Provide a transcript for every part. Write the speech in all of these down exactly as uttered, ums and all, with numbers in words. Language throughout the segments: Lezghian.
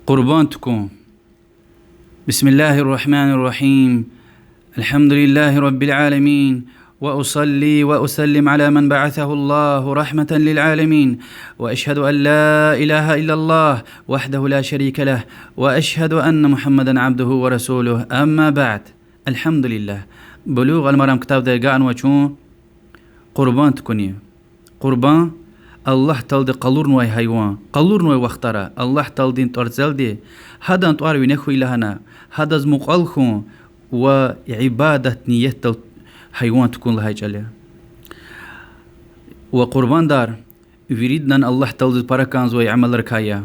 Къурбанд тукӏун. بسم الله الرحمن الرحيم. الحمد لله رب العالمين. وأصلي وأسلم على من بعثه الله رحمة للعالمين. وأشهد أن لا إله إلا الله وحده لا شريك له. وأشهد أن محمدا عبده ورسوله. أما بعد. الحمد لله. Булугъ аль-Марам ктабда агакьнава чун къурбанд тукӏуни. Къурбанд Аллагь Таалади къалурнавай гьайван, къалурнавай вахтара Аллагь Тааладин тӏварцӏелди, гьадан тӏвар вине хьуй лагьана, гьадаз мукьвал хьун ва ибадат ниятдал гьайван тукӏун лагьай чӏал я. Ва къурбандар виридалай Аллагь Тааладиз пара кӏанзавай амалрикай я.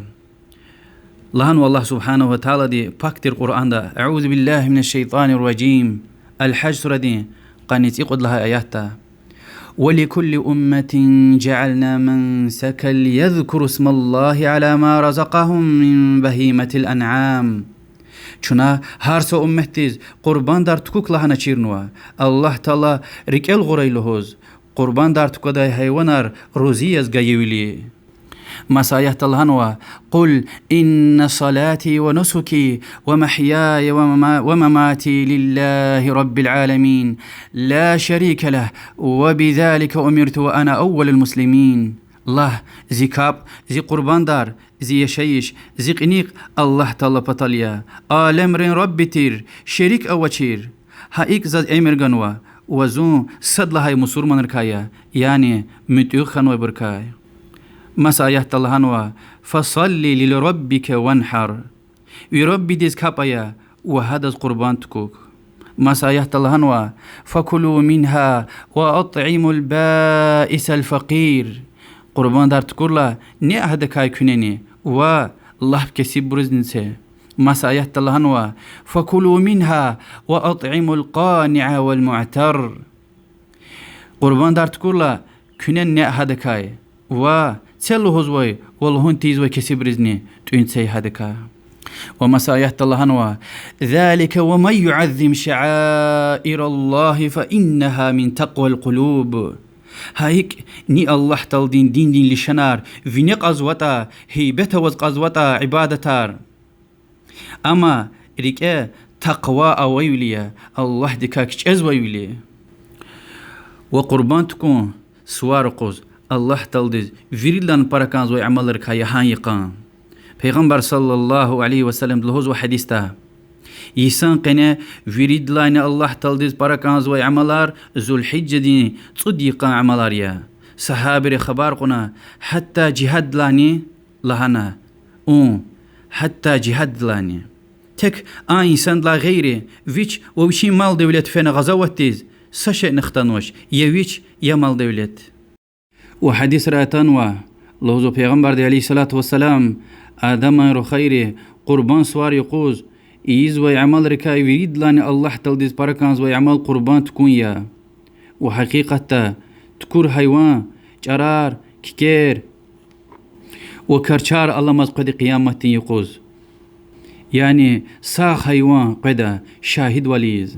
Лагьанва Аллагь سبحانه وتعالىди пак тир Къуръанда: أعوذ بالله من الشيطان الرجيم. Аль-Гьаж сурадин къанни цӏикьуд лагьай аятда: ولكل أمة جعلنا منسكا ليذكروا اسم الله على ما رزقهم من بهيمة الأنعام. Чна гьар са умметдиз къурбандар тукӏукӏ лагьана чирнава, Аллагь Таала рикӏел гъурай лугьуз, къурбандар тукӏвадай гьайванар рузи яз гайивили. Маса аятда лагьанва: قل إن صلاتي ونسكي ومحياي ومما-، ومماتي لله رب العالمين لا شريك له وبذلك أمرت وأنا أول المسلمين. Лагь: зи капӏ, зи къурбандар, зи яшайиш, зи кьиникь Аллагь Таала патал я, алемрин Рабби тир, шерик авачир. Гьа икӏ заз эмир ганва, ва зун сад лагьай мусурманрикай я, яни муьтӏуьгъ хьанвайбурукай. Маса аятда лагьанва: فصل لربك وانحر. Ви Раббидиз капӏ ая ва гьадаз къурбанд тукӏукӏ. Маса аятда лагьанва: فكلوا منها وأطعموا البائس الفقير. Къурбандар тукӏурла, неъ гьадакай куьнени ва лап кесибризни це. Маса аятда лагьанва: فكلوا منها وأطعموا القانع والمعتر. Къурбандар тукӏурла, куьне неъ гьадакай, ва це лугьузвай ва лугьун тийизвай кесибризни тӏуьн це гьадакай. Ва маса аятда лагьанва: ذلك ومن يعظم شعائر الله فإنها من تقوى القلوب. Гьа икӏ, ни Аллагь Тааладин диндин лишанар вине кьазватӏа, гьейбет аваз кьазватӏа ибадатар, амма рикӏе такъва авайвиляй я, Аллагьдикай кичӏезвайвиляй. Ва къурбанд тукӏун сувар юкъуз Аллагь Тааладиз виридалай пара кӏанзавай амалрикай я гьа йикъан. Пайгъамбар صلى الله عليه وسلمди лугьузва гьадисда: йисан къене виридалайни Аллагь Тааладиз пара кӏанзавай амалар Зулгьижжадин цӏуд йикъан амалар я. Сагьабийри хабар кьуна: гьатта жигьаддилайни? Лагьана: ун, гьатта жигьаддилайни. Тек а инсандилай гъейри, вич ва вичин мал-девлет фена гъазаватдиз, са шейни хтанвач, я вич, я мал-девлет. Ва гьадисра атанва, лугьузва Пайгъамбарди عليه الصلاة والسلام: Адаман рухвайри къурбанд сувар юкъуз ийизвай амалрикай виридалайни Аллагь Тааладиз пара кӏанзавай амал къурбанд тукӏун я. Ва гьакъикъатда тукӏур гьайван чӏарар, кикер ва карчар аламаз къведа къияматдин юкъуз. Яни сагъ гьайван къведа шагьидвал ийиз.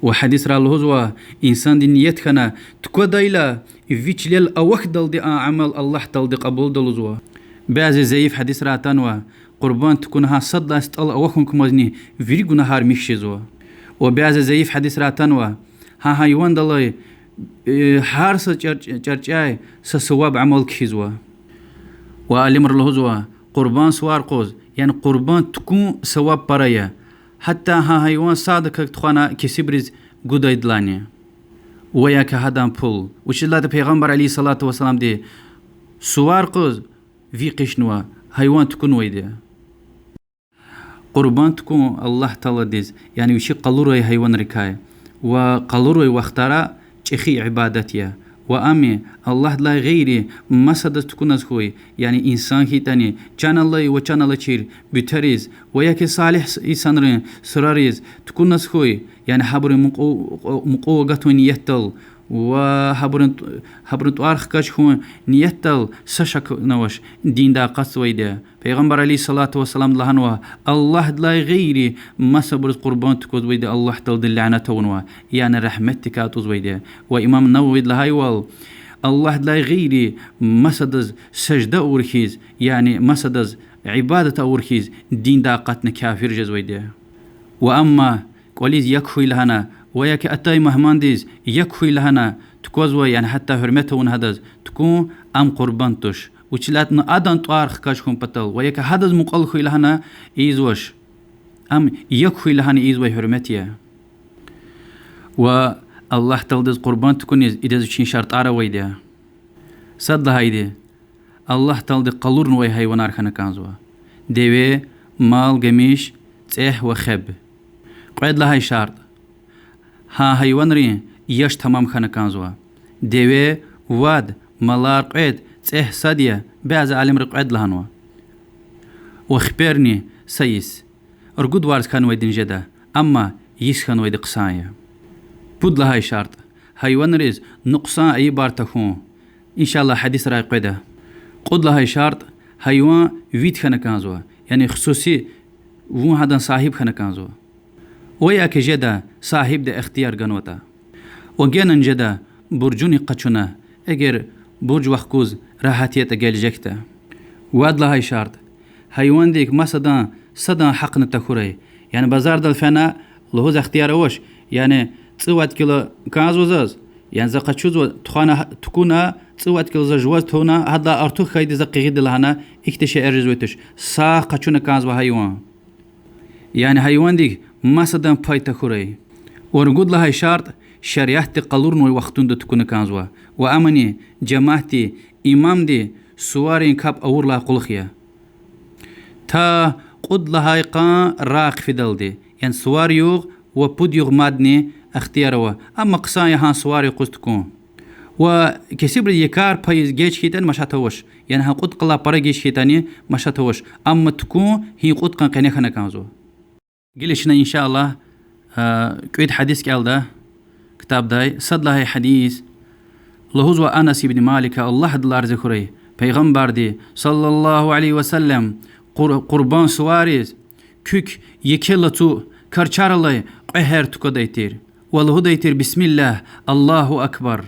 Ва гьадисра лугьузва: инсанди ният хьана тукӏвадайла, вичелел авахьдалди а амал Аллагь Таалади кьабулда лугьузва. Бязи заиф гьадисра атанва: къурбанд тукӏуна гьа сад лагьай стӏал авахьун кумазни вири гунагьар михьзава. Ва бязи заиф гьадисра атанва: гьа гьайвандилай, э, гьар са чӏар-, чӏарчӏяй са суваб амал кхьизва. Ва алимри лугьузва: къурбанд сувар юкъуз, яни къурбанд тукӏун суваб пара я, гьатта гьа гьайван садакай тухвана кесибриз гудайдалайни. Ва я гьадан пул. Вучиз лагьайтӏа Пайгъамбар عليه الصلاة والسلامди сувар юкъуз ви къишнава, гьайван тукӏунвайди я. Къурбанд тукӏун Аллагь Тааладиз, яни вичи къалурай гьайванрикай, ва къалурай вахтара чӏехи ибадат я. Ва ам Аллагьдилай гъейри масадаз тукӏуназ хьуй, яни инсан хьайитӏани, чан алай ва чан алачир буьтериз, ва яки салигь инсанрин сурариз тукӏуназ хьуй, яни гьабурун мукьу-, мукьув агатун ниятдал, ва гьабурун, гьабурун тӏвар хкаж хьун ниятдал, са шак авач, диндай акъатзавайди я. Пайгъамбар عليه الصلاة والسلامди лагьанва: Аллагьдилай гъейри масабуруз къурбанд тукӏвазвайди Аллагь Таалади лянат авунва, яни рагьметдикай атӏузвайди я. Ва имам Нававиди лагьайвал: Аллагьдилай гъейри масадаз сажда авур хьиз, яни масадаз, ибадат авур хьиз диндай акъатна кафир жезвайди я. Ва амма кӀвализ як хьуй лагьана ва я ки атай мугьмандиз як хьуй лагьана тукӀвазвай, яни гьатта гьуьрмет авуна гьадаз, тукӀун, ам къурбанд туш. Вучиз лагьайтӀа адан тӀвар хкаж хьун патал ва я ки гьадаз мукьвал хьуй лагьана ийизвач. Ам як хьуй лагьана ийизвай гьуьрмет я. Ва Аллагь Тааладиз къурбанд тукӀуниз идаз вичин шартӀар авайди я. Сад лагьайди, Аллагь Таалади къалурнавай гьайванар хьана кӀанзава: деве, мал, гамиш, цӀегь ва хеб. Кьвед лагьай шартӀ: гьа гьайванрин яш тамам хьана кӀанзава. Деве вад, малар кьвед, цӀегь сад я, бязи алимри кьвед лагьанва. Ва хиперни са йис. Ругуд варз хьанвайди жеда, амма йис хьанвайди хъсан я. Пуд лагьай шартӀ: гьайванриз нукьсан айибар тахьун. Иншаллагь, гьадисрай къведа. Кьуд лагьай шартӀ: гьайван вид хьана кӀанзава, яни хсуси, вун гьадан сагьиб хьана кӀанзава. Ва я ки жеда, сагьибди ихтияр ганватӀа. Ва генани жеда буржуни къачуна, эгер бурж вахкуз рагьат ятӀа гележегда. Вад лагьай шартӀ: гьайвандик масадан садан гьахъни тахьурай. Яни базардал фена лугьуз ихтияр авач, яни цӀувад кило кӀанзава заз, яни за къачузва, тухвана, тукӀуна, цӀувад кило за жуваз тавуна, гьадалай артух хьайиди за къигъида лагьана, ихьтин шейэр жезвай туш. Сагъ къачуна кӀанзава гьайван. Яни гьайвандик масадан пай тахьурай. Ва ругуд лагьай шартӀ: шариатди къалурнавай вахтунда тукӀуна кӀанзава. Ва амни жемятди, имамди суварин капӀ авурдалай кьулухъ я. Та кьуд лагьай къан рагъ фидалди, яни сувар югъ ва пуд югъ мадни ихтияр ава. Амма хъсан я гьа сувар юкъуз тукӀун. Ва кесибриз йикъар пайиз геж хьайитӀани машат авач, яни гьа кьуд къалай пара геж хьайитӀани машат авач. Амма тукӀун гьа кьуд къан къене хьана кӀанзава. Гила чна, иншаллагь, кӀуьд гьадис кӀелда ктабдай. Сад лагьай гьадис. Лугьузва Анас ибн Малика, Аллагь адалай рази хьурай, Пайгъамбарди, صلى الله عليه وسلم, къур-, къурбанд сувариз куьк еке лацу карчар алай кьве гьер тукӀвадай тир. Ва лугьудай тир: بسم الله، الله أكبر.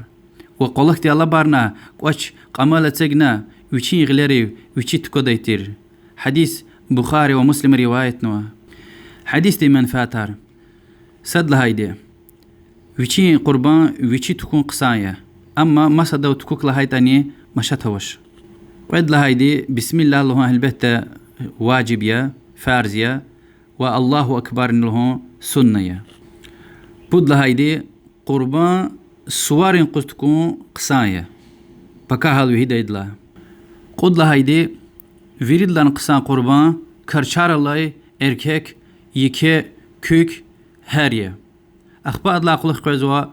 Ва къвалахъди алабарна, кӀвач кьамал эцигна, вичин гъилерив вичи тукӀвадай тир. Гьадис Бухари ва Муслима риваятнава. Гьадисдин менфятар. Сад лагьайди: вичин къурбанд вичи тукӀун хъсан я. Амма масадав тукӀукӀ лагьайтӀани машат авач. Кьвед лагьайди: بسم الله лугьун гьелбетда важиб я, фарз я, ва الله أكبرни лугьун сунна я. Пуд лагьайди: къурбанд суварин юкъуз тукӀун хъсан я, пакагьал вегьидайдалай. Кьуд лагьайди: виридалай хъсан къурбанд карчар алай эркек еке куьк гьер я. Ахпа адалай кьулухъ къвезва,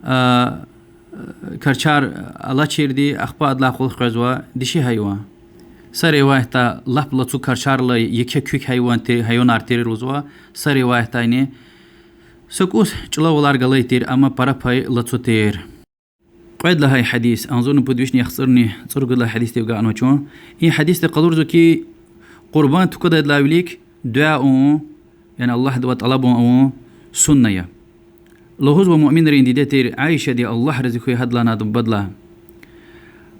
а, карчар алачирди, ахпа адалай кьулухъ къвезва диши гьайван. Са риваятда лап лацу карчар алай еке куьк гьайван те-, гьайванар тир лугьузва, са риваятдани са кӀус чӀулавлар галай тир, амма пара пай лацу тир. Кьвед лагьай гьадис, агъзурни пуд вишни яхцӀурни цӀуругуд лагьай гьадисдив агакьнава чун. И гьадисди къалурзава хьи, къурбанд тукӀвадайдалай вилик дуьа авун, яни Аллагьдивай тӀалабун авун сунна я. Лугьузва муъминрин диде тир Аишади, Аллагь рази хьуй гьадалайни адан бубадилай: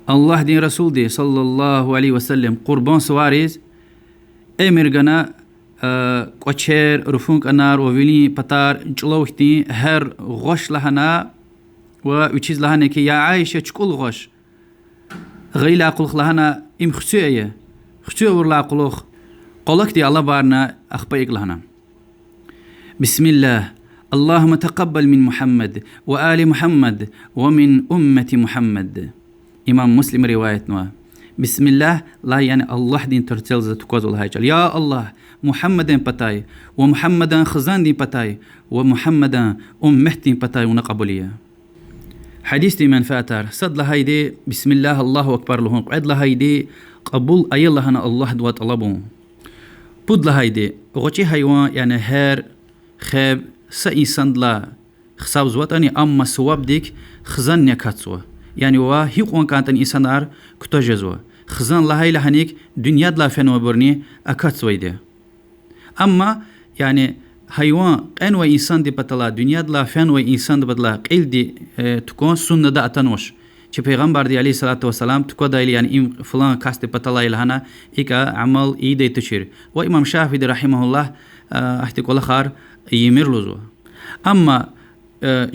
Аллагьдин Расулди, صلى الله عليه وسلم, къурбанд сувариз эмир гана, а, кӀвачер, руфун кӀанар ва вилин патар чӀулав хьтин гьер гъваш лагьана ва вичиз лагьана хьи: я Аиша, чукӀул гъваш. Гъайидалай кьулухъ лагьана: им хци ая. Хци авурдалай кьулухъ къвалахъди алабарна, ахпа икӀ лагьана: بسم الله، اللهم تقبل من محمد وآل محمد ومن أمة محمد. Имам Муслима риваятнава. Бисмиллагь лагь, яни Аллагьдин тӀварцел за тукӀвазва лагьай чӀал. Я Аллагь, Мугьаммадан патай ва Мугьаммадан хизандин патай ва Мугьаммадан умметдин патай вуна кьабул ая. Гьадисдин менфятар. Сад лагьайди: Бисмиллагь, Аллагьу акбар лугьун. Кьвед лагьайди: кьабул ая лагьана Аллагьдивай тӀалабун. Пуд лагьайди: гъвечӀи гьайван, яни гьер, хеб, са инсандилай гьисабзаватӀани, амма сувабдик хизанни акатзава. Яни ва гьикьван кӀантӀани инсанар кутаз жезва. Хизан лагьайла гьаник дуьньядилай фенвайбурни акатзавайди. Амма, яни, гьайван кьенвай инсандин паталай, дуьньядилай фенвай инсандин паталай кьилди, э, тукӀун суннада атанвач. Чи Пайгъамбарди, عليه الصلاة والسلام, тукӏвадайла, яни им флан касди паталай лагьана, икӏа амал ийидай тушир. Ва имам Шафииди, رحمه الله, ахьтин кӏвалахар ийимир лугьузва. Амма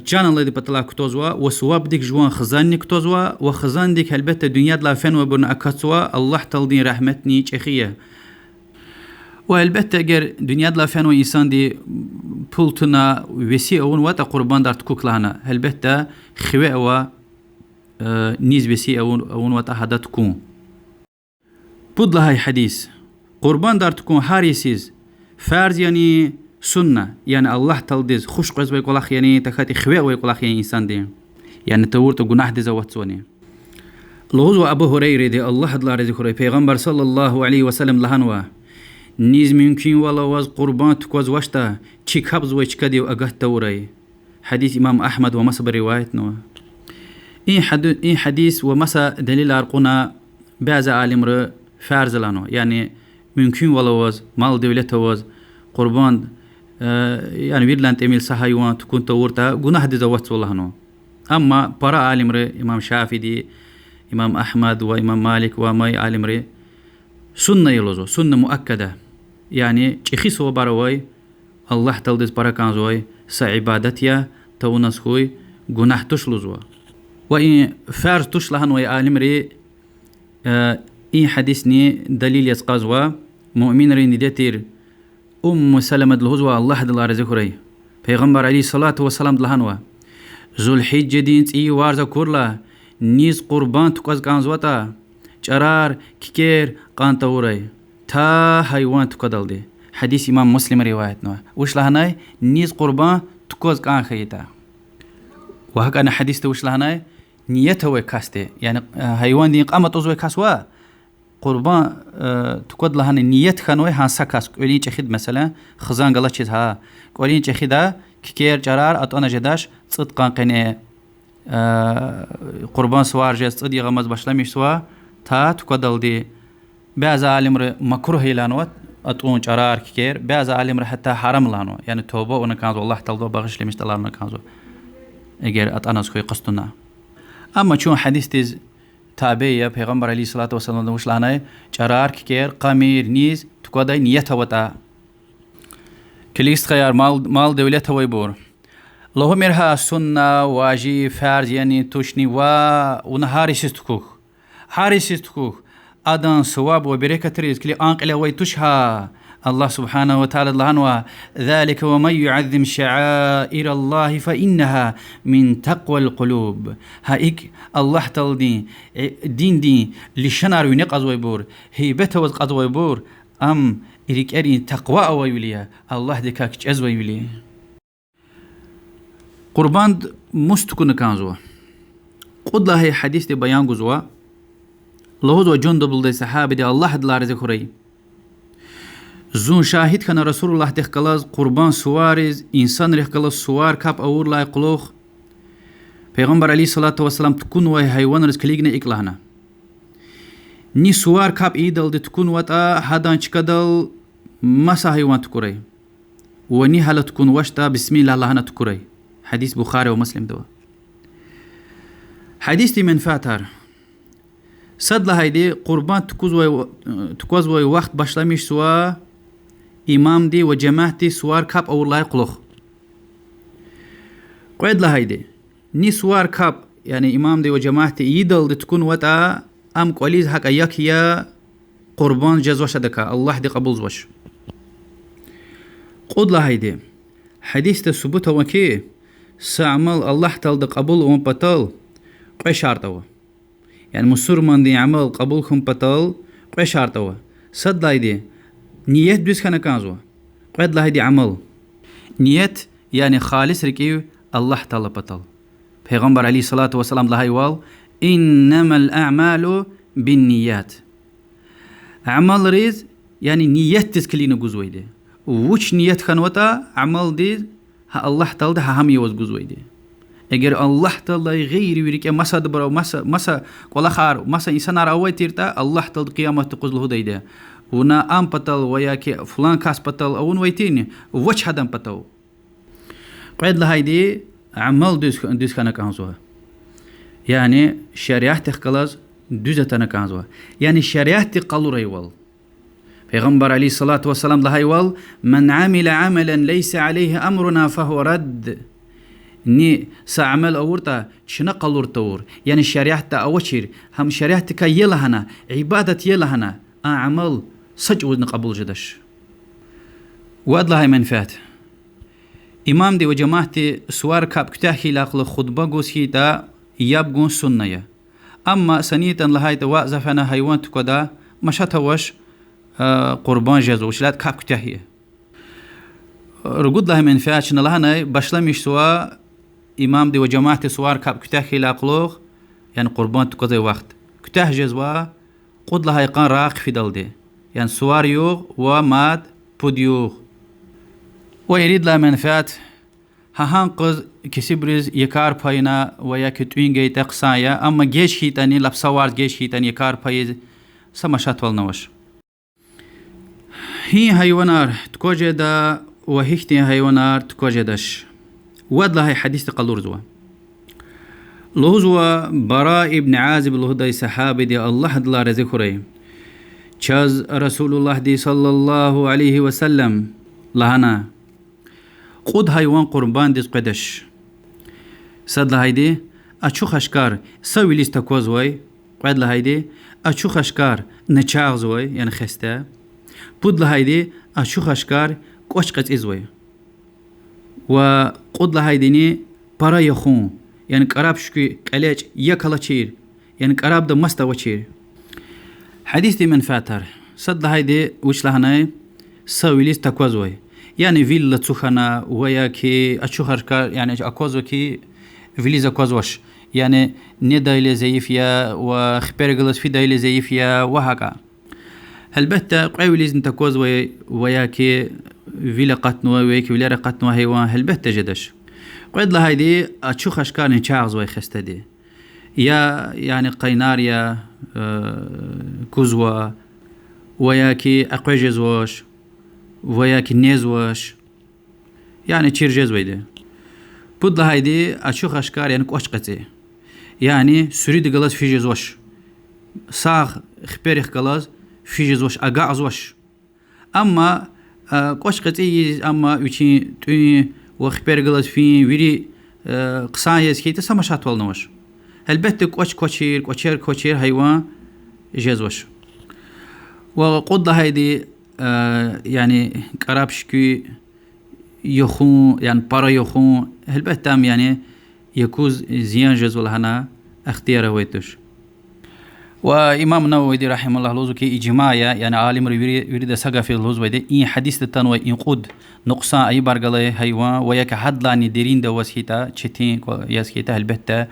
чан алайди паталай кутазва ва сувабдик жуван хизанни кутазва, ва хизандик, гьелбетда, дуьньядилай фенвайбурни акатзава, Аллагь Тааладин рагьметни чӏехи я. Ва, гьелбетда, эгер дуьньядилай фенвай инсанди пул туна веси авунватӏа къурбандар тукӏукӏ лагьана, гьелбетда, хиве ава, низ веси авун-, авунватӏа гьада тукӏун. Пуд лагьай гьадис. Къурбандар тукӏун гьар йисуз фарз яни сунна, яни Аллагь Тааладиз хуш къвезвай кӏвалах яни, тахьайтӏа хиве авай кӏвалах яни инсандин, яни тавуртӏа гунагьдиз аватзавани. Лугьузва Абу Гьурайради, Аллагь адалай рази хьурай, Пайгъамбар صلى الله عليه وسلم лагьанва: низ мумкинвал аваз къурбанд тукӏвазвачтӏа, чи капӏзавай чкадив агат тавурай. Гьадис имам Агьмада ва масабуру риваятнава. И гьадис ва маса делилар кьуна бязи алимри фарз лагьанва, яни мумкинвал аваз, мал-девлет аваз, къурбанд, яни виридалай тӏимил са гьайван тукӏун тавуртӏа, гунагьдиз аватзава лагьанва. Амма пара алимри, имам Шафииди, имам Агьмад ва имам Малик ва амай алимри, сунна я лугьузва, сунна муаккада, яни чӏехи сувабар авай, Аллагь Тааладиз пара кӏанзавай са ибадат я, тавуназ хьуй, гунагь туш лугьузва. Ва и фарз туш лагьанвай алимри и гьадисни далил яз кьазва, муъминрин диде тир Умму Саламади лугьузва, Аллагь адалай рази хьурай, Пайгъамбар عليه الصلاة والسلامди лагьанва: Зулгьижжадин цӏийи варз акурла, низ къурбанд тукӏваз кӏанзаватӏа, чӏарар, кикер кьан тавурай, та гьайван тукӏвадалди. Гьадис имам Муслима риваятнава. Вуч лагьанай? Низ къурбанд тукӏваз кӏан хьайитӏа. Ва гьакӏни гьадисда вуч лагьанай? Ният авай касди, яни гьайвандин кьам атӏузвай кас ва къурбанд тукӏвад лагьана ният хьанвай гьа са кас, кӏвалин чӏехида, месела, хизан галачиз гьа, кӏвалин чӏехида, кикер, чӏарар атӏана жедач цӏуд къан къене, къурбанд сувар жез цӏуд йикъамаз башламишзава, та тукӏвадалди. Бязи алимри макругь я лагьанва атӏун чӏарар, кикер, бязи алимри гьатта гьарам лагьанва, яни тавба авуна кӏанзава, Аллагь Тааладивай багъишламиш тӏалабна кӏанзава, эгер атӏаназ хьуй къастуна. Амма чун гьадисдиз табий я, Пайгъамбар عليه الصلاة والسلامди вуч лагьанай: чӏарар, кикер, къамир, низ тукӏвадай ният аватӏа. Килиг, стхаяр, мал, мал-девлет авайбур, лугьумир гьа сунна, важиб, фарз яни, тушни ва, вуна гьар йисуз тукӏукӏ. Гьар йисуз тукӏукӏ. Адан суваб ва берекатриз килиг, а кьиле авай туш гьа. Аллагь سبحانه وتعالىди лагьанва: ذلك ومن يعظم شعائر الله فإنها من تقوى القلوب. Гьа икӏ, Аллагь Тааладин диндин лишанар вине кьазвайбур, гьайбат аваз кьазвайбур, ам рикӏерин такъва авайвиляй я, Аллагьдикай кичӏезвайвиляй я. Къурбанд мус тукӏуна кӏанзава? Кьуд лагьай гьадисди баян гузва. Лугьузва Жундуб лугьудай сагьабиди, Аллагь адалай рази хьурай: зун шагьид хьана Расулуллагьдихъ галаз къурбанд сувариз, инсанрихъ галаз сувар капӏ авурдалай кьулухъ, Пайгъамбар عليه الصلاة والسلام тукӏунвай гьайванриз килигна икӏ лагьана: ни сувар капӏ ийидалди тукӏунватӏа, гьадан чкадал маса гьайван тукӏурай. Ва ни гьала тукӏунвачтӏа, бисмиллагь лагьана тукӏурай. Гьадис Бухари ва Муслимда ава. Гьадисдин менфятар. Сад лагьайди, къурбанд тукӏузвай, тукӏвазвай вахт башламишзава имамди ва жемятди сувар капӏ авурдалай кьулухъ. Кьвед лагьайди, ни сувар капӏ, яни имамди ва жемятди ийидалди тукӏунватӏа, ам кӏвализ гьакӏ як я, къурбанд жезвач адакай, Аллагьди кьабулзавач. Кьуд лагьайди, гьадисда субут ава хьи, са амал Аллагь Таалади кьабул авун патал кьве шартӏ ава. Яни мусурмандин амал кьабул хьун патал кьве шартӏ ава. Сад лагьайди, ният дуьз хьана кӏанзава. Кьвед лагьайди, амал. Ният, яни халис рикӏив Аллагь Таала патал. Пайгъамбар عليه الصلاة والسلام лагьайвал: إنما الأعمال بالنيات. Амалриз, яни ниятдиз килигна гузвайди. Вуч ният хьанватӏа амалдиз, гьа Аллагь Таалади гьа гьам я ваз гузвайди. Эгер Аллагь Тааладилай гъейри ви рикӏе масадбуру, маса, маса кӏвалахар, маса инсанар авай тиртӏа, Аллагь Таалади къияматдин юкъуз лугьудайди: вуна ам патал ва яки флан кас патал авунвайтӏани, вач гьадан патав. Кьвед лагьайди, амал дуьз, дуьз хьана кӏанзава. Яни шариатдихъ галаз дуьз атана кӀанзава. Яни шариатди къалурайвал. Пайгъамбар عليه الصلاة والسلام лагьайвал: من عمل عملا ليس عليه أمرنا فهو رد. Ни са амал авуртӀа, чна къалур тавур, яни шариатда авачир, гьам шариатдикай я лагьана, ибадат я лагьана, а амал са чӀавузни кьабул жедач. Вад лагьай менфят. Имамди ва жемятди сувар капӀ куьтягь хьайидалай кьулухъ хутба гуз хьайитӀа, яб гун сунна я. Амма са ни ятӀани лагьайтӀа, ваъ, за фена гьайван тукӀвада, машат авач, къурбанд жезва, вучиз лагьайтӀа капӀ куьтягь я. Ругуд лагьай менфят чна лагьанай, башламишзава имамди ва жемятди сувар капӀ куьтягь хьайидалай кьулухъ, яни къурбанд тукӀвазвай вахт. Куьтягь жезва кьуд лагьай йикъан рагъ хъфидалди, яни сувар югъ ва мад пуд югъ. Ва ирид лагьай менфят, гьа гьа къуз кесибриз якӀар пайна ва я ки тӀуьн гайитӀа хъсан я, амма геж хьайитӀани, лап са варз геж хьайитӀани якӀар пайиз са машатвални авач. Гьи гьайванар тукӀваз жеда ва гьихьтин гьайванар тукӀваз жедач? Вад лагьай гьадисди къалурзава. Лугьузва Бара ибн Азиб лугьудай сагьабиди, Аллагь адалай рази хьурай: чаз Расулуллагьди صلى الله عليه وسلم лагьана: кьуд гьайван къурбандиз къведач. Сад лагьайди, ачух ашкар са вилиз таквазвай, кьвед лагьайди, ачух ашкар начагъзавай, яни хесте, пуд лагьайди, ачух ашкар кӀвач кьецӀизвай. Ва кьуд лагьайдини пара яхун, яни кӀараб шуькӀуь кьелечӀ, як алачир, яни кӀарабда мас авачир. Гьадисдин менфятар. Сад лагьайди вуч лагьанай, са вилиз таквазвай. Яни вил лацу хьана ва я ки ачух ашкар, яни аквазва ки вилиз аквазвач. Яни недайла зайиф я ва хипер галаз фидайла зайиф я ва гьакӀа. Гьелбетда, кьве вилизни таквазвай ва я ки вил акъатнавай, ва я ки вилер акъатнавай гьайван, гьелбетда, жедач. Кьвед лагьайди, ачух ашкар начагъзавай хестеди. Я, яни къайнар я, э, кузва, ва я ки экъвез жезвач, ва я ки незвач. Яни чир жезвайди. Пуд лагьайди, ачух ашкар, яни кӀвач кьецӀи. Яни суьруьдихъ галаз физ жезвач. Сагъ хиперихъ галаз физ жезвач, агакьзавач. Амма, а, кӀвач кьецӀи ийиз, амма вичин тӀуьн ва хипер галаз фин вири, э, хъсан яз хьайитӀа, са машатвални авач. Гьелбетда, кӀвач квачир, кӀвачер квачир гьайван жезвач. Ва кьуд лагьайди, э, яни кӀараб шуькӀуь яхун, яни пара яхун, гьелбетда, ам, яни якӀуз зиян жезва лагьана ихтияр авай туш. Ва имам Нававиди رحمه الله лугьузва хьи, ижма я, яни алимри вири, вирида са гаф я лугьузвайди, и гьадисда атанвай и кьуд нукьсан айибар галай гьайван ва я ки гьадлайни деринда аваз хьайитӀа, четин ква-, яз хьайитӀа, гьелбетда,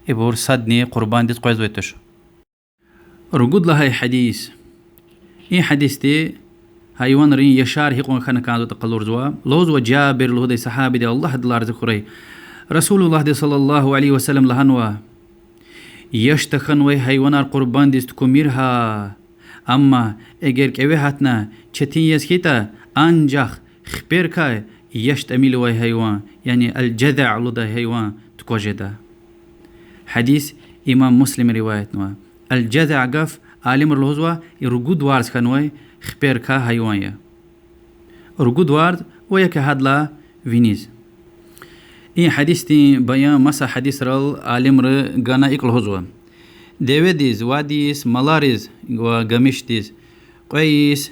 ибур садни къурбандиз къвезвай туш. Ругуд лагьай гьадис. И гьадисди гьайванрин яшар гьикьван хьана кӀанзаватӀа къалурзава. Лугьузва Жабир лугьудай сагьабиди, Аллагь адалай рази хьурай, Расулуллагьди صلى الله عليه وسلم лагьанва: яш тахьанвай гьайванар къурбандиз тукӀумир гьа. Амма эгер кӀеве гьатна, четин яз хьайитӀа, анжах хиперикай яш тӀимил авай гьайван, яни аль-жазаъ лугьудай гьайван тукӀваз жеда. Гьадис имам Муслима риваятнава. Аль-жазаъ гаф, алимри лугьузва, и ругуд варз хьанвай хиперикай гьайван я. Ругуд варз ва я ки гьадалай виниз. И гьадисдин баян маса гьадисрал алимри гана икӀ лугьузва: деведиз, вад йис, малариз ва гамишдиз кьве йис,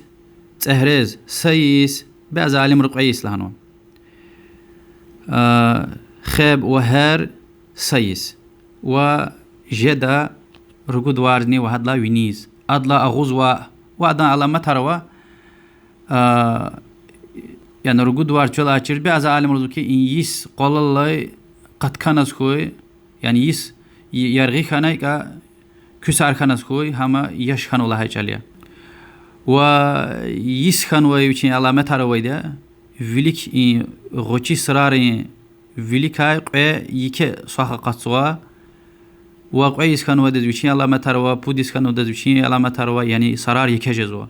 цӀегьрез са йис, бязи алимри кьве йис лагьанва. А, хеб ва гьер са йис. Ва жеда ругуд варзни ва гьадалай виниз. Адалай агъуз ваъ, ва адан аламатар ава, а, яни ругуд варз чӀал авачир, бязи алимри лугьузва хьи, и йис къвалаллай къатканаз хьуй, яни йис яргъи хьана, икӀа куьсар хьаназ хьуй, гьам яш хьанва лагьай чӀал я. Ва йис хьанвай вичин аламатар авайди я, вилик и гъвечӀи сарарин виликай кьве еке свах акъатзава, ва кьве йис хьанвайдаз вичин аламатар ава, пуд йис хьанвайдаз вичин аламатар ава, яни сарар еке жезва.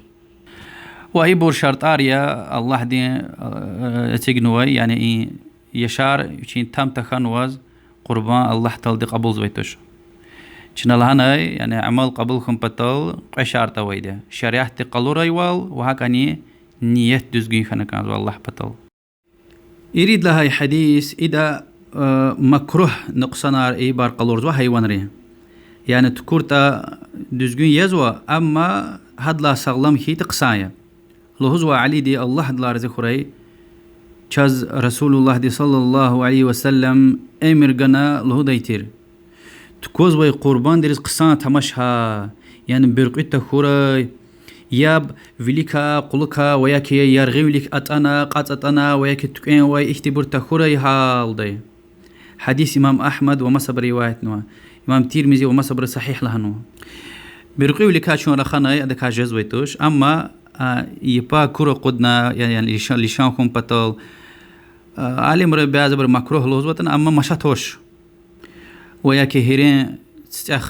Ва ибур шартӀар я Аллагьдин, э, эцигнавай, яни и яшар вичин там тахьанваз къурбанд Аллагь Таалади кьабулзавай туш. Чна лагьанай, яни амал кьабул хьун патал кьве шартӀ авайди я: шариатди къалурайвал ва гьакӀни ният дуьзгуьн хьана кӀанзава Аллагь патал. Ирид лагьай гьадис, ида, э, макругь нукьсанар, эйибар къалурзава гьайванрин. Яни тукӀуртӀа дуьзгуьн язва, амма гьадалай сагълам хьайитӀа хъсан я. Лугьузва Алиди, Аллагь адалай рази хьурай, чаз Расулуллагьди صلى الله عليه وسلم эмир гана лугьудай тир: тукӀвазвай къурбандриз хъсан тамаш гьа, яни буьркьуьд тахьурай, яб виликай, кьулухъай, ва яки яргъивилик атӀана, кьацӀ атӀана, ва яки туькӀвенвай ихьтинбур тахьурай гьа лугьудай. Гьадис имам Агьмада ва масабуру риваятнава. Имам Тирмизи ва масабуру сагьигь лагьанва. Буьркьуьвиликай чун раханай, адакай жезвай туш. Амма, а, япа кур акъудна, я-, яни лишан, лишан хьун патал, а, алимри бязибуру макругь лугьузватӀани, амма машат авач. Ва яки гьерен цицӀяй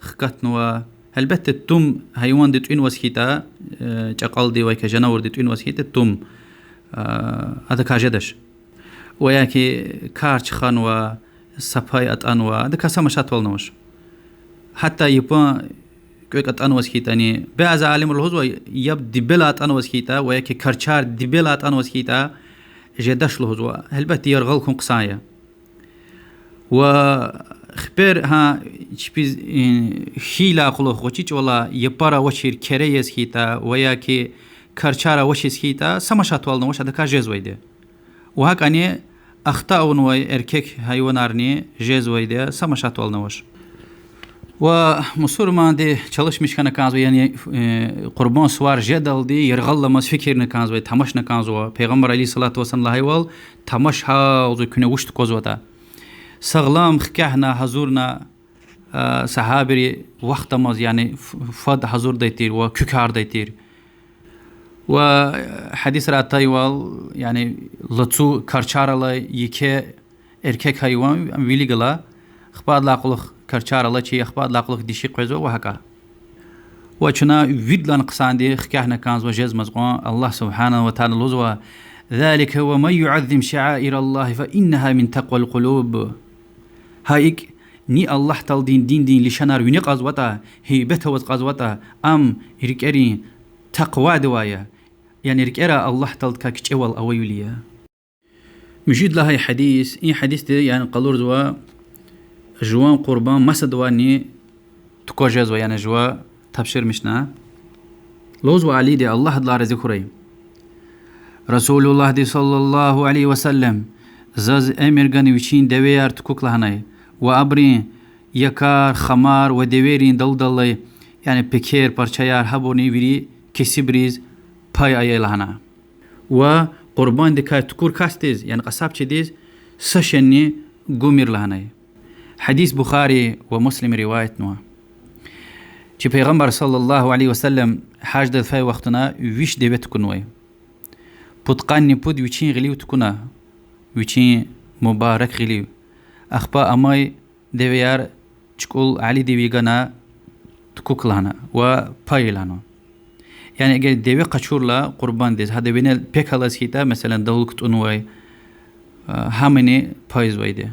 хкатнава. Гьелбетда, тум гьайванди тӀуьнваз хьайитӀа, э, чӀакьалди ва яки жанавурди тӀуьнваз хьайитӀа тум, а, адакай жедач. Ва яки кар чухнава, са пай атӀанва, адакай са машатвални авач. Гьатта япан кӀвек атӀанваз хьайитӀани, бязи алимри лугьузва, яб дибелай атӀанваз хьайитӀа ва яки карчар дибелай атӀанваз хьайитӀа, жедач лугьузва. Гьелбетда, яргъал хьун хъсан я. Ва хипер, гьа, чпиз, э, хьайидалай кьулухъ, гъвечӀи чӀавалай япар авачир кере яз хьайитӀа ва яки карчар авачиз хьайитӀа, са машатвални авач, адакай жезвайди. Ва гьакӀни ахта авунвай эркек гьайванарни жезвайди я, са машатвални авач. Ва мусурманди чалишмиш хьана кӀанзава, яни, э, къурбанд сувар жедалди яргъалламаз фикирна кӀанзава, тамашна кӀанзава. Пайгъамбар عليه الصلاة والسلام лагьайвал, тамаш гьа лугьузва куьне вуч тукӀвазватӀа. Сагълам хкягъна, гьазурна, а, сагьабийри вахтамаз, яни ф-, фад гьазурдай тир ва куькардай тир. Ва гьадисра атайвал, яни лацу карчар алай еке эркек гьайван вилик гала, ахпа адалай кьулухъ карчар алачир, ахпа адалай кьулухъ диши къвезва ва гьакӀа. Ва чна виридалай хъсанди хкягъна кӀанзава жезмаз кьван. Аллагь سبحانه وتعالى лугьузва: ذلك ومن يعظم شعائر الله فإنها من تقوى القلوب. Гьа икӀ, ни Аллагь Тааладин диндин лишанар вине кьазватӀа, гьейбет аваз кьазватӀа, ам рикӀерин такъвадивай я, яни рикӀера Аллагь Тааладикай кичӀевал авайвиляй я. Муьжуьд лагьай гьадис, и гьадисди, яни къалурзава жуван къурбанд масадавайни тукӀваз жезва, яни жува тапшурмишна. Лугьузва Алиди, Аллагь адалай рази хьурай: Расулуллагьди صلى الله عليه وسلم заз эмир гана вичин девеяр тукӀукӀ лагьанай, ва абурун якар, хамар ва девейрин далудаллай, яни пекер, парчаяр, гьабурни вири кесибриз пай ая лагьана. Ва къурбандикай тукӀур касдиз, яни къасабчидиз, са шейни гумир лагьанай. Гьадис Бухари ва Муслима риваятнава. Чи Пайгъамбар صلى الله عليه وسلم гьаждал фейи вахтунда виш деве тукӀунвай. Пудкъанни пуд вичин гъилив тукӀуна, вичин мубарак гъилив. Ахпа амай девеяр чукӀул Алиди вегана тукӀукӀ лагьана ва пай лагьана. Яни эгер деве къачурла къурбанддиз, гьадан винел пек алаз хьайитӀа, месела, далу кутӀунвай, а, гьамни пайзавайди.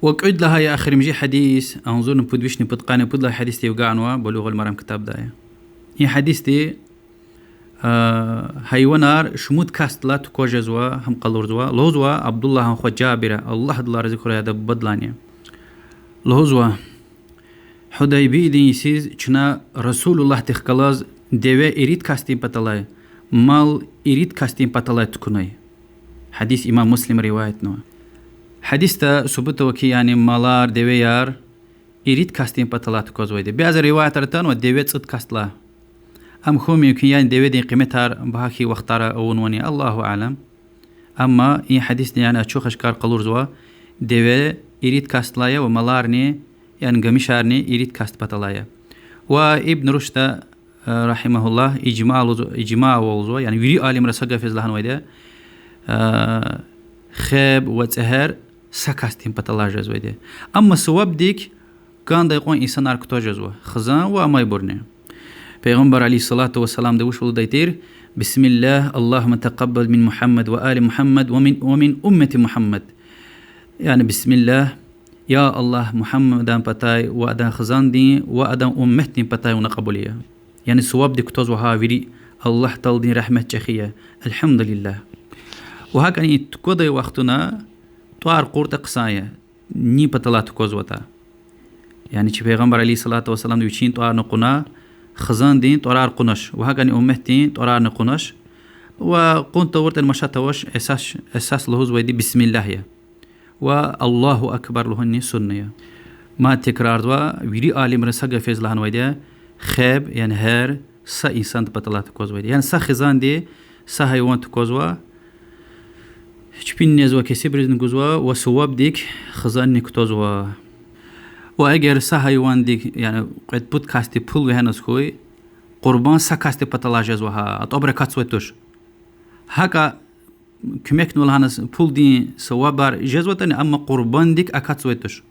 Ва кьуд лагьай ахиримжи гьадис, агъзурни пуд вишни пудкъанни пуд лагьай гьадисди вугана Булугъул Марам ктабдай. И гьадисди, а, гьайванар шумуд касдилай тукӀваз жезва, гьам къалурзава. Лугьузва Абдуллагьан хва Жабира, Аллагь адалай рази хьурай адан бубадилайни. Лугьузва: Гьудайбиядин йисуз чна Расулуллагьдихъ галаз деве ирид касдин паталай, мал ирид касдин паталай тукӀунай. Гьадис имам Муслима риваятнава. Гьадисда субут ава хьи, яни малар, девеяр ирид касдин паталай тукӀвазвайди. Бязи риваятра атанва деве цӀуд касдилай. Ам хьун мумкин я, яни деведин къиметар багьа хьайи вахтара авунвани, الله أعلم. Амма и гьадисди, яни, ачух-ашкар къалурзава, деве ирид касдилай я ва маларни, яни гамишарни ирид касдин паталай я. Ва Ибн Рушда, э, رحمه الله, ижма лугьуз-, ижма ава лугьузва, яни вири алимри са гаф яз лагьанвайди я, э, хеб ва цӀегьер са касдин паталай жезвайди. Амма сувабдик кӀандай кьван инсанар кутаз жезва, хизан ва амайбурни. Пайгъамбар عليه الصلاة والسلامди вуч лугьудай тир: بسم الله، اللهم تقبل من محمد وآل محمد ومن، ومن أمة محمد. Яни بسم الله, Я Аллагь, Мугьаммадан патай ва адан хизандин ва адан умметдин патай вуна кьабул ая. Яни сувабдик кутазва гьа вири, Аллагь Тааладин рагьмет чӀехи я. Альгьамдулиллагь. Ва гьакӀани тукӀвадай вахтунда тӀвар кьуртӀа хъсан я, нин паталай тукӀвазватӀа. Яни чи Пайгъамбар عليه الصلاة والسلام вичин тӀварни кьуна, хизандин тӀварар кьунач, ва гьакӀани умметдин тӀварарни кьунач. Ва кьун тавуртӀани машат авач, эсас, эсас лугьузвайди بسم الله я. Ва الله أكبر лугьунни сунна я. Мад текрарзава, вири алимри са гафуниз лагьанвайди я, хеб, яни гьер са инсандин паталай тукӀвазвайди. Яни са хизанди са гьайван тукӀвазва, чпин незва, кесибризни гузва ва сувабдик хизанни кутазва. Ва эгер са гьайвандик, яни кьвед-пуд касди пул вегьеназ хьуй, къурбанд са касдин паталай жезва гьа, атӀабри акатзавай туш. ГьакӀа куьмекнава лагьана пулдин сувабар жезватӀани, амма къурбанддик акатзавай туш.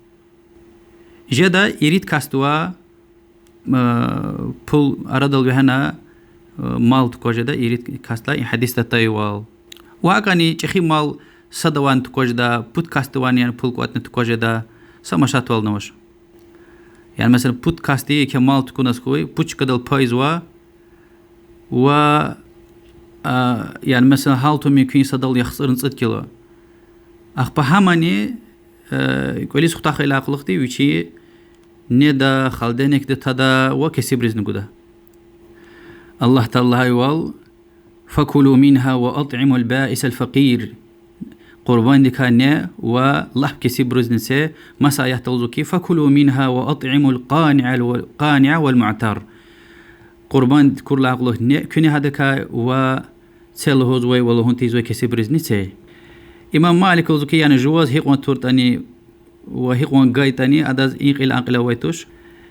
Жеда ирид касдивай, э, пул арадал вегьена, э, мал тукӀваз жеда ирид касдилай, и гьадисда атайвал. Ва гьакӀани чӀехи мал садавайни тукӀваз жеда, пуд касдивайни, яни пул кӀватӀна, тукӀваз жеда, са машатвални авач. Яни, месела, пуд касди еке мал тукӀуназ хьуй, пуд чкадал пайзава, ва, а, яни, месела, гьалтун мумкин я садал яхцӀурни цӀуд кило. Ахпа гьамани, э, кӀвализ хутахайдалай кьулухъди вичи неда, холодильникда тада ва кесибризни гуда. Аллагь Таала лагьайвал: فكلوا منها وأطعموا البائس الفقير. Къурбандикай не ва лап кесибризни це, маса аятда лугьузва хьи, فكلوا منها وأطعموا القانع و-، القانع والمعتر. Къурбанд курдалай кьулухъ не куьне гьадакай ва це лугьузвай ва лугьун тийизвай кесибризни це. Имам Малик лугьузва хьи, яни жуваз гьикьван туртӀани ва гьикьван гайитӀани, адаз и кьил, а кьил авай туш.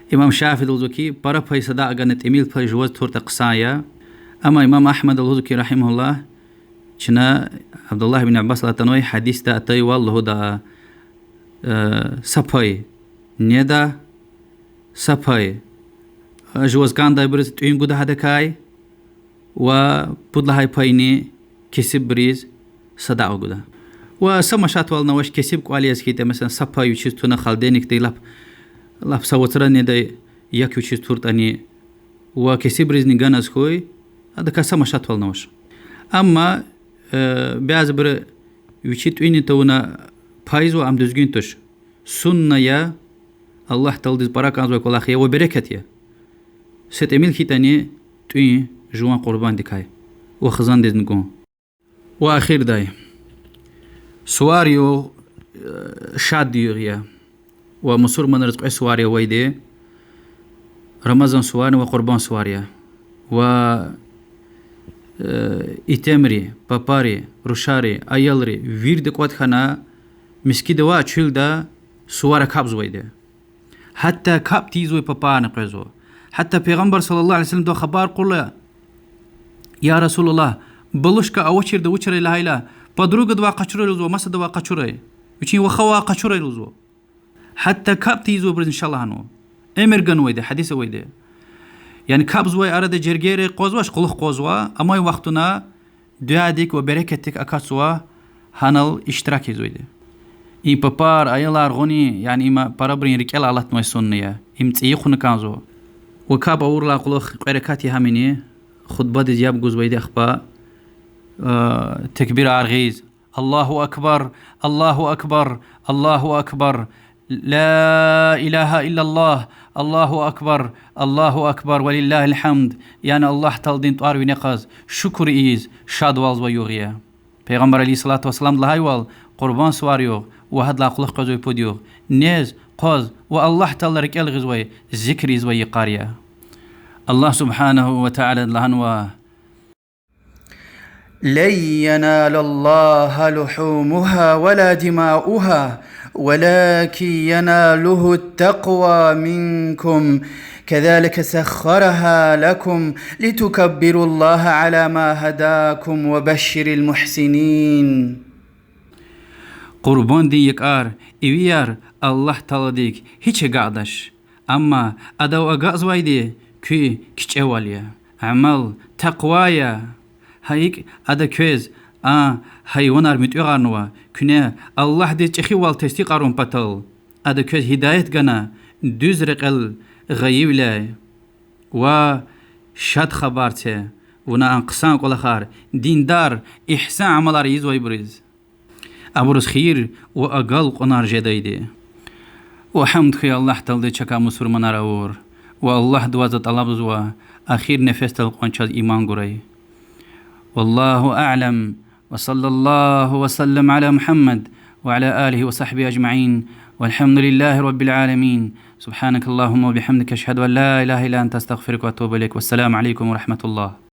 Имам Шафииди лугьузва хьи, пара пай садакьа гана, тӀимил пай жуваз туртӀа хъсан я. Амма имам Агьмада лугьузва хьи, رحمه الله, чна Абдуллагь бин Аббасалай атанвай гьадисда атайвал лугьуда, э, са пай неда, са пай, э, жуваз кӀандайбуруз тӀуьн гуда гьадакай, ва пуд лагьай пайни кесибриз садакьа гуда. Ва са машатвални авач, кесиб кӀвал яз хьайитӀа, месела, са пай вичиз туна холодильникда лап, лап са вацра недай як вичиз туртӀани ва кесибризни ганаз хьуй, адакай са машатвални авач. Амма, э, бязибуру вичи тӀуьнни тавуна пайзава, ам дуьзгуьн туш. Сунна я, Аллагь Тааладиз пара кӀанзавай кӀвалах я ва берекат я. Са тӀимил хьайитӀани тӀуьн жуван къурбандикай ва хизандизни гун. Ва ахирдай. Сувар югъ, э, шад югъ я. Ва мусурманриз кьве сувар я авайди: Рамазан суварни ва Къурбан сувар я. Ва, э, итимри, папари, рушари, аялри вирида кӀватӀ хьана, мискӀинда ва чуьлда сувар акабзавайди. Гьатта капӀ тийизвай папарни къвезва. Гьатта Пайгъамбар صلى الله عليه وسلمдавай хабар кьурла: يا رسول الله, балушка авачирда вучрай лагьайла, подругадавай къачурай лугьузва, масадавай къачурай, вичин вахавай къачурай лугьузва. Гьатта капӀ тийизвайбуруз иншаллагь лагьанва. Эмир ганвайди, гьадис авайди. Яни капӀзавай арада жергейрай къвазвач, кьулухъ къвазва, амай вахтунда дуьадик ва берекатдик акатзава гьанал иштирак ийизвайди. И папар, аялар гъунин, яни им парабурун рикӀелай алатнавай сунна я. Им цӀийи хъувуна кӀанзава. Ва капӀ авурдалай кьулухъ кьве ракат я гьамни, хутӀбадиз яб гузвайди, ахпа, э, такбирар гъиз: الله أكبر، الله أكبر، الله أكبر، لا إله إلا الله، الله أكبر، الله أكبر، ولله الحمد. Яни Аллагь Тааладин тӀвар вине кьаз, шукур ийиз, шадвалзавай югъ я. Пайгъамбар عليه الصلاة والسلامди лагьайвал, Къурбан сувар югъ ва гьадалай кьулухъ къвезвай пуд югъ нез, хъваз ва Аллагь Таалади рикӀел гъизвай, зикр ийизвай йикъар я. Аллагь سبحانه وتعالىди лагьанва: لن ينال الله لحومها ولا دماؤها ولكن يناله التقوى منكم كذلك سخرها لكم لتكبروا الله على ما هداكم وبشر المحسنين. Къурбандин йикӀар, ивияр Аллагь Тааладик гьич агакьдач. Амма Адав агакьзавайди куь кичӀевал я, амал, такъва я. Гьа икӀ Ада квез а гьайванар муьтӀуьгъарнава, куьне Аллагьдиз чӀехивал тестикьарун патал. Ада квез гьидаят гана дуьз рекьел гъайивиляй ва шад хабар це, вуна а хъсан кӀвалахар, диндар, игьсан амалар ийизвайбуруз. Абуруз хийир ва агалкьунар жедайди. Ва гьамд хьуй Аллагь Тааладиз чакай мусурманар авур. Ва Аллагьдивай за тӀалабзава, эхир нефесдал кьван чаз иман гурай. والله أعلم، وصلى الله وسلم على محمد وعلى آله وصحبه أجمعين، والحمد لله رب العالمين. سبحانك اللهم وبحمدك، أشهد أن لا إله إلا أنت، أستغفرك وأتوب إليك. والسلام عليكم ورحمة الله.